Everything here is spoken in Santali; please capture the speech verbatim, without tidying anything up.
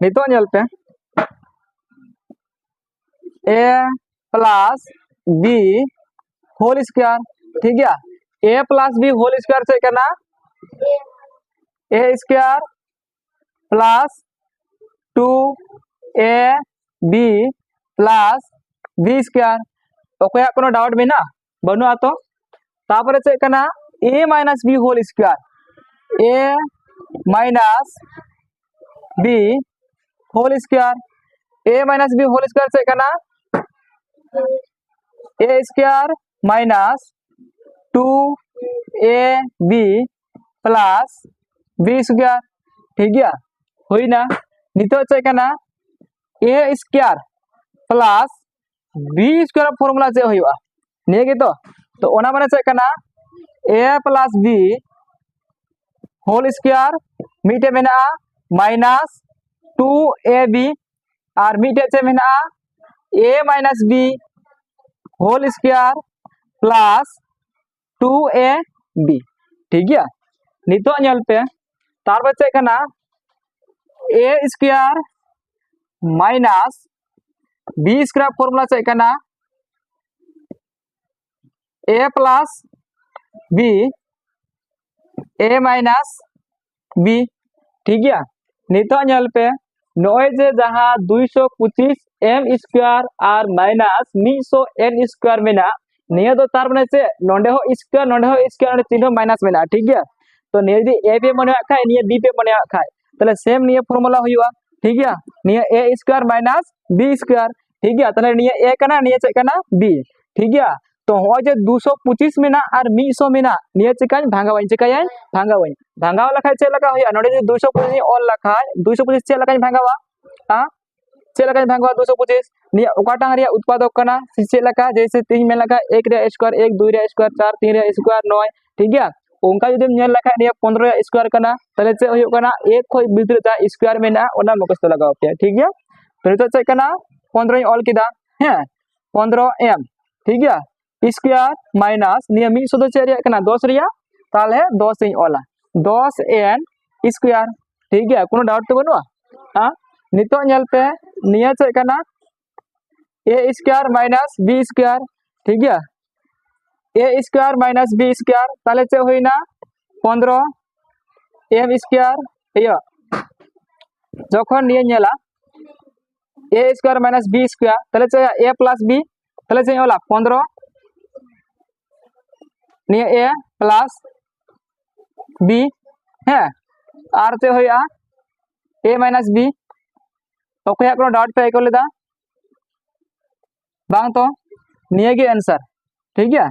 ᱱᱤᱛᱚᱜ ᱧᱮᱞ ᱯᱮ, a plus b whole square, ᱴᱷᱤᱠ ᱜᱮᱭᱟ? A plus b whole square ᱪᱮᱫ ᱠᱟᱱᱟ? A square plus two a b plus b square᱾ ᱚᱠᱚᱭᱟᱜ ᱠᱳᱱᱳ doubt ᱢᱮᱱᱟᱜᱼᱟ? ᱵᱟᱹᱱᱩᱜᱼᱟ ᱛᱚ? ᱛᱟᱯᱚᱨᱮ ᱪᱮᱫ ᱠᱟᱱᱟ? A minus b whole square, a minus b whole square, a minus b whole square ᱪᱮᱫ ᱠᱟᱱᱟ? A square minus two a b plus b square, ᱴᱷᱤᱠ ᱜᱮᱭᱟ? ᱦᱩᱭᱱᱟ᱾ ᱱᱤᱛᱚᱜ ᱪᱮᱫ ᱠᱟᱱᱟ? A square plus b square formula ᱪᱮᱫ ᱦᱩᱭᱩᱜᱼᱟ? ᱱᱤᱭᱟᱹ ᱜᱮᱛᱚ᱾ ᱛᱚ ᱚᱱᱟ ᱢᱟᱱᱮ ᱪᱮᱫ ᱠᱟᱱᱟ? A plus b whole square, ᱢᱤᱫᱴᱮᱡ ᱢᱮᱱᱟᱜᱼᱟ minus two a b, ᱟᱨ ᱢᱤᱫᱴᱮᱡ ᱪᱮᱫ ᱢᱮᱱᱟᱜᱼᱟ? A minus b whole square plus two a b, ᱴᱷᱤᱠ ᱜᱮᱭᱟ? ᱱᱤᱛᱚᱜ ᱧᱮᱞ ᱯᱮ, ᱛᱟᱨᱯᱚᱨ ᱪᱮᱫ ᱠᱟᱱᱟ? A square minus b square formula ᱪᱮᱫ ᱠᱟᱱᱟ? A plus b, a minus b, ᱴᱷᱤᱠ ᱜᱮᱭᱟ? ᱱᱤᱛᱚᱜ ᱧᱮᱞ ᱯᱮ, ᱱᱚᱜᱼᱚᱭ ᱡᱮ ᱡᱟᱦᱟᱸ ᱫᱩᱭᱥᱚ ᱯᱚᱸᱪᱤᱥ m square ᱟᱨ minus ᱢᱤᱫᱥᱚ n square ᱢᱮᱱᱟᱜᱼᱟ, ᱱᱤᱭᱟᱹ ᱫᱚ ᱛᱟᱨ ᱢᱟᱱᱮ ᱪᱮᱫ? ᱱᱚᱸᱰᱮ ᱦᱚᱸ square, ᱱᱚᱸᱰᱮ ᱦᱚᱸ square, ᱱᱚᱸᱰᱮ ᱪᱤᱱᱦᱟᱹ minus ᱢᱮᱱᱟᱜᱼᱟ, ᱴᱷᱤᱠ ᱜᱮᱭᱟ? ᱛᱚ ᱱᱤᱭᱟᱹ ᱡᱩᱫᱤ a ᱯᱮ ᱢᱚᱱᱮᱭᱟᱜ ᱠᱷᱟᱡ, ᱱᱤᱭᱟᱹ b ᱯᱮ ᱢᱚᱱᱮᱭᱟᱜ ᱠᱷᱟᱡ, ᱛᱟᱦᱞᱮ same ᱱᱤᱭᱟᱹ formula ᱦᱩᱭᱩᱜᱼᱟ, ᱴᱷᱤᱠ ᱜᱮᱭᱟ? ᱱᱤᱭᱟᱹ a square minus b square, ᱴᱷᱤᱠ ᱜᱮᱭᱟ? ᱛᱟᱦᱞᱮ ᱱᱤᱭᱟᱹ a ᱠᱟᱱᱟ, ᱱᱤᱭᱟᱹ ᱪᱮᱫ ᱠᱟᱱᱟ? B, ᱴᱷᱤᱠ ᱜᱮᱭᱟ? ᱛᱚ ᱱᱚᱜᱼᱚᱭ ᱡᱮ ᱫᱩᱥᱚ ᱯᱚᱸᱪᱤᱥ ᱢᱮᱱᱟᱜ ᱟᱨ ᱢᱤᱫᱥᱚ ᱢᱮᱱᱟᱜ, ᱱᱤᱭᱟᱹ ᱪᱮᱠᱟᱧ ᱵᱷᱟᱜᱟᱣᱟᱹᱧ, ᱪᱮᱠᱟᱭᱟᱹᱧ? ᱵᱷᱟᱜᱟᱣᱟᱹᱧ᱾ ᱵᱷᱟᱜᱟᱣ ᱞᱮᱠᱷᱟᱡ ᱪᱮᱫ ᱞᱮᱠᱟ ᱦᱩᱭᱩᱜᱼᱟ? ᱱᱚᱸᱰᱮ ᱡᱩᱫᱤ ᱫᱩᱥᱚ ᱯᱚᱸᱪᱤᱥ ᱤᱧ ᱚᱞ ᱞᱮᱠᱷᱟᱡ, ᱫᱩᱥᱚ ᱯᱚᱸᱪᱤᱥ ᱪᱮᱫ ᱞᱮᱠᱟᱧ ᱵᱷᱟᱜᱟᱣᱟ? ᱦᱮᱸ, ᱪᱮᱫ ᱞᱮᱠᱟᱧ ᱵᱷᱟᱜᱟᱣᱟ ᱫᱩᱥᱚ ᱯᱚᱸᱪᱤᱥ? ᱱᱤᱭᱟᱹ ᱚᱠᱟᱴᱟᱝ ᱨᱮᱭᱟᱜ ᱩᱛᱯᱟᱫᱚᱠ ᱠᱟᱱᱟ, ᱥᱮ ᱪᱮᱫ ᱞᱮᱠᱟ? ᱡᱮᱭᱥᱮ ᱛᱤᱦᱤᱧ ᱢᱮᱱ ᱞᱮᱠᱷᱟᱡ ᱮᱠ ᱨᱮᱭᱟᱜ square ᱮᱠ, ᱫᱩᱭ ᱨᱮᱭᱟᱜ square ᱪᱟᱨ, ᱛᱤᱱ ᱨᱮᱭᱟᱜ square ᱱᱚᱭ, ᱴᱷᱤᱠ ᱜᱮᱭᱟ? ᱚᱱᱠᱟ ᱡᱩᱫᱤᱢ ᱧᱮᱞ ᱞᱮᱠᱷᱟᱡ ᱱᱤᱭᱟᱹ ᱯᱚᱱᱨᱚ ᱨᱮᱭᱟᱜ square ᱠᱟᱱᱟ, ᱛᱟᱦᱞᱮ ᱪᱮᱫ ᱦᱩᱭᱩᱜ ᱠᱟᱱᱟ? ᱮᱠ ᱠᱷᱚᱡ ᱵᱷᱤᱛᱨᱤ ᱨᱮ ᱡᱟᱦᱟᱸ square ᱢᱮᱱᱟᱜᱼᱟ, ᱚᱱᱟ ᱢᱩᱠᱷᱚᱥᱛᱚ ᱞᱟᱜᱟᱣ ᱯᱮᱭᱟ, ᱴᱷᱤᱠ ᱜᱮᱭᱟ? ᱛᱚ ᱱᱤᱛᱚᱜ ᱪᱮᱫ ᱠᱟᱱᱟ? ᱯᱚᱱᱨᱚᱧ ᱚᱞ ᱠᱮᱫᱟ, ᱦᱮᱸ, ᱯᱚᱱᱨᱚ m, ᱴᱷᱤᱠ ᱜᱮᱭᱟ? Square minus ᱱᱤᱭᱟᱹ ᱢᱤᱫᱥᱚ ᱫᱚ ᱪᱮᱫ ᱨᱮᱭᱟᱜ ᱠᱟᱱᱟ? ᱫᱚᱥ ᱨᱮᱭᱟᱜ, ᱛᱟᱦᱞᱮ ᱫᱚᱥ ᱤᱧ ᱚᱞᱟ, ᱫᱚᱥ n square, ᱴᱷᱤᱠ ᱜᱮᱭᱟ? ᱠᱳᱱᱳ doubt ᱛᱚ ᱵᱟᱹᱱᱩᱜᱼᱟ? ᱦᱮᱸ, ᱱᱤᱛᱚᱜ ᱧᱮᱞ ᱯᱮ, ᱱᱤᱭᱟᱹ ᱪᱮᱫ ᱠᱟᱱᱟ? A square minus B square, ᱴᱷᱤᱠ ᱜᱮᱭᱟ? A square minus B square, ᱛᱟᱦᱞᱮ ᱪᱮᱫ ᱦᱩᱭᱱᱟ? ᱯᱚᱱᱫᱽᱨᱚ M square, ᱤᱭᱟᱹ, ᱡᱚᱠᱷᱚᱱ ᱱᱤᱭᱟᱹ ᱧᱮᱞᱟ, A square minus B square, ᱛᱟᱦᱞᱮ ᱪᱮᱫ A plus B, ᱛᱟᱦᱞᱮ ᱪᱮᱫ ᱤᱧ ᱚᱞᱟ? ᱯᱚᱱᱫᱽᱨᱚ, ᱱᱤᱭᱟᱹ A plus B, ᱦᱮᱸ, ᱟᱨ ᱪᱮᱫ ᱦᱩᱭᱩᱜᱼᱟ? A minus B, ᱚᱠᱚᱭᱟᱜ ᱠᱳᱱᱳ doubt ᱯᱮ ᱟᱹᱭᱠᱟᱹᱣ ᱞᱮᱫᱟ? ᱵᱟᱝ ᱛᱚ, ᱱᱤᱭᱟᱹ ᱜᱮ answer, ᱴᱷᱤᱠ ᱜᱮᱭᱟ?